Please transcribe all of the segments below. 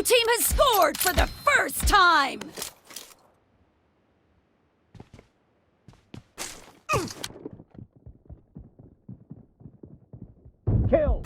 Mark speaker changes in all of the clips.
Speaker 1: Blue team has scored for the first time!
Speaker 2: Kill.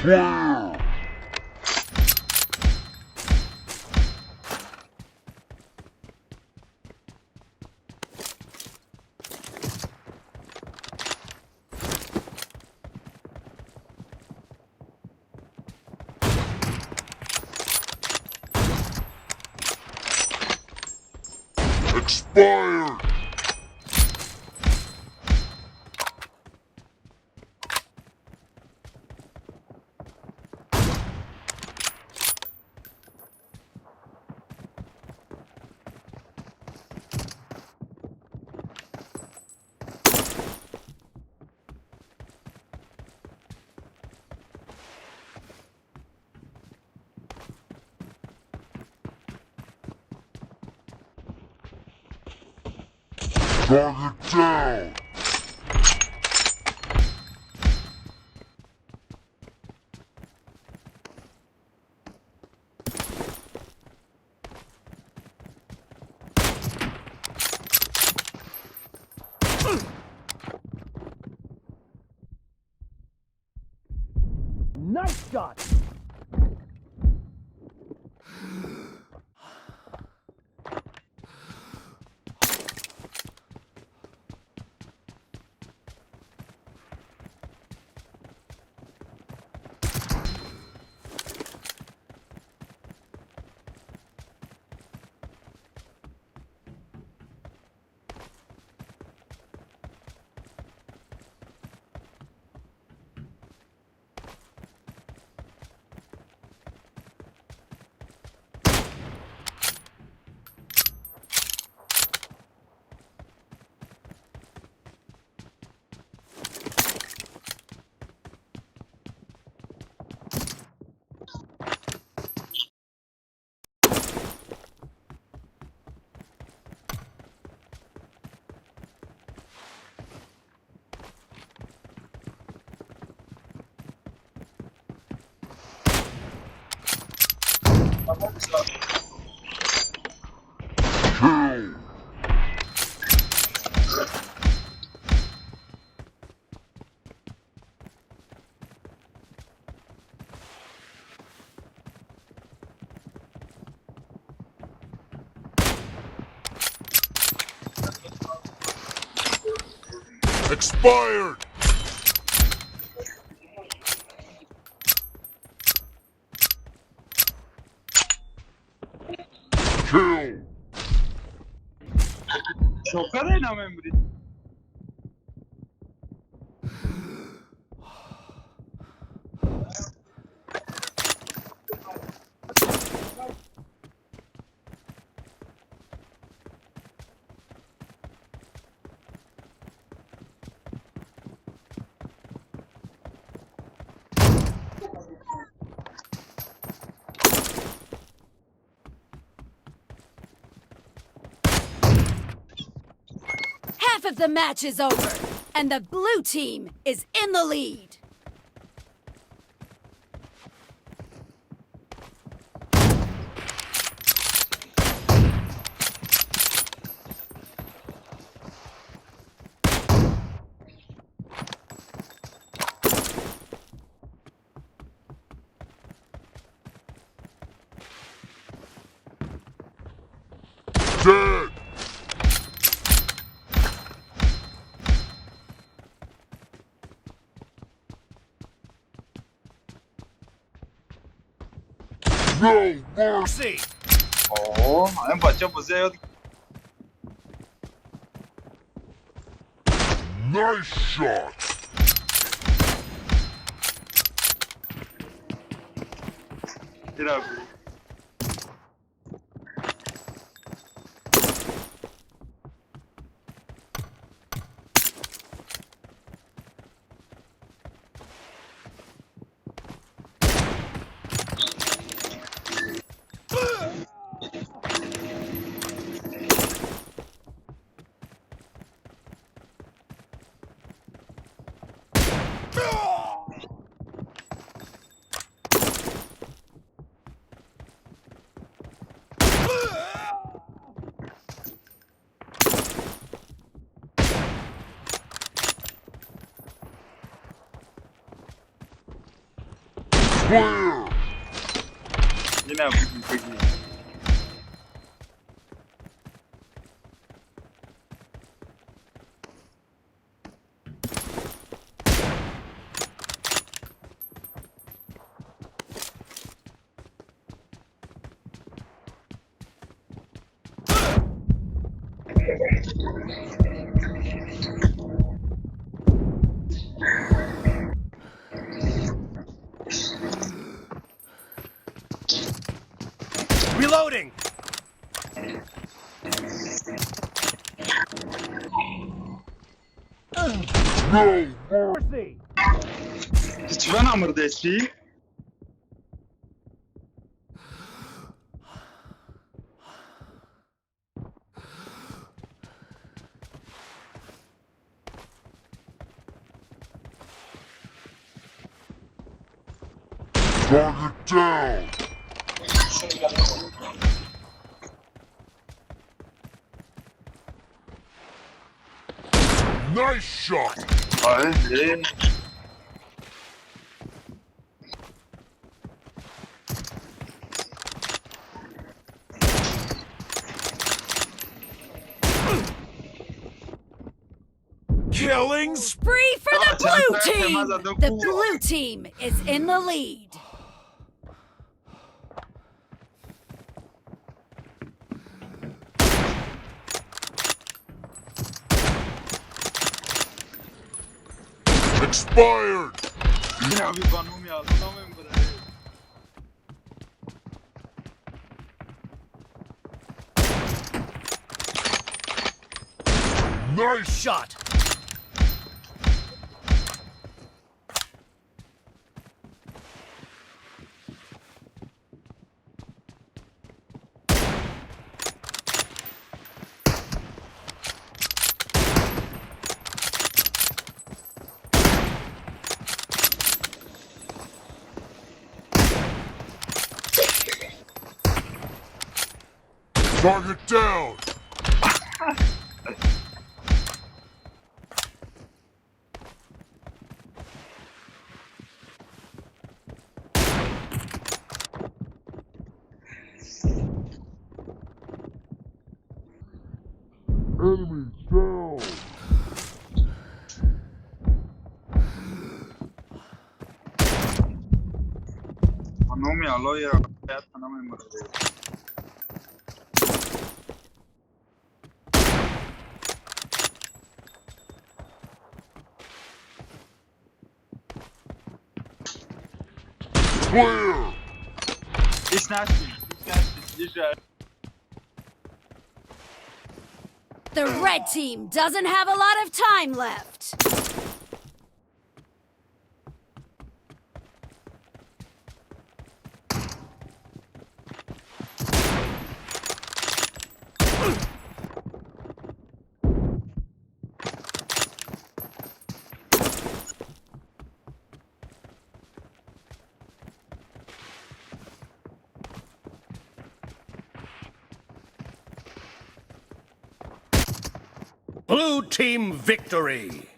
Speaker 3: Wow. Expired. Target down.
Speaker 2: Nice shot. Kill. Expired. Kill.
Speaker 4: Шокаре намембри.
Speaker 1: Half of the match is over, and the blue team is in the lead.
Speaker 3: Dead. No mercy!
Speaker 2: Mercy!
Speaker 4: Оо, ам бача бозия ёд.
Speaker 3: Nice shot!
Speaker 4: Ира.
Speaker 3: Clear!
Speaker 4: Ина буги.
Speaker 2: Reloading!
Speaker 3: No
Speaker 2: Mercy!
Speaker 4: Ти чува намърдеси?
Speaker 3: Target down! Nice shot!
Speaker 4: Ай, е.
Speaker 2: Killing spree!
Speaker 1: Free for the blue team! The blue team is in the lead.
Speaker 3: Expired!
Speaker 4: Ина ви банум я, номем бре.
Speaker 3: Nice
Speaker 2: Shot!
Speaker 3: Target down! Enemy down!
Speaker 4: Банум я, ло я, номем бре.
Speaker 3: Clear!
Speaker 4: He snatched him. He snatched him. He snatched.
Speaker 1: The red team doesn't have a lot of time left.
Speaker 2: Blue team victory!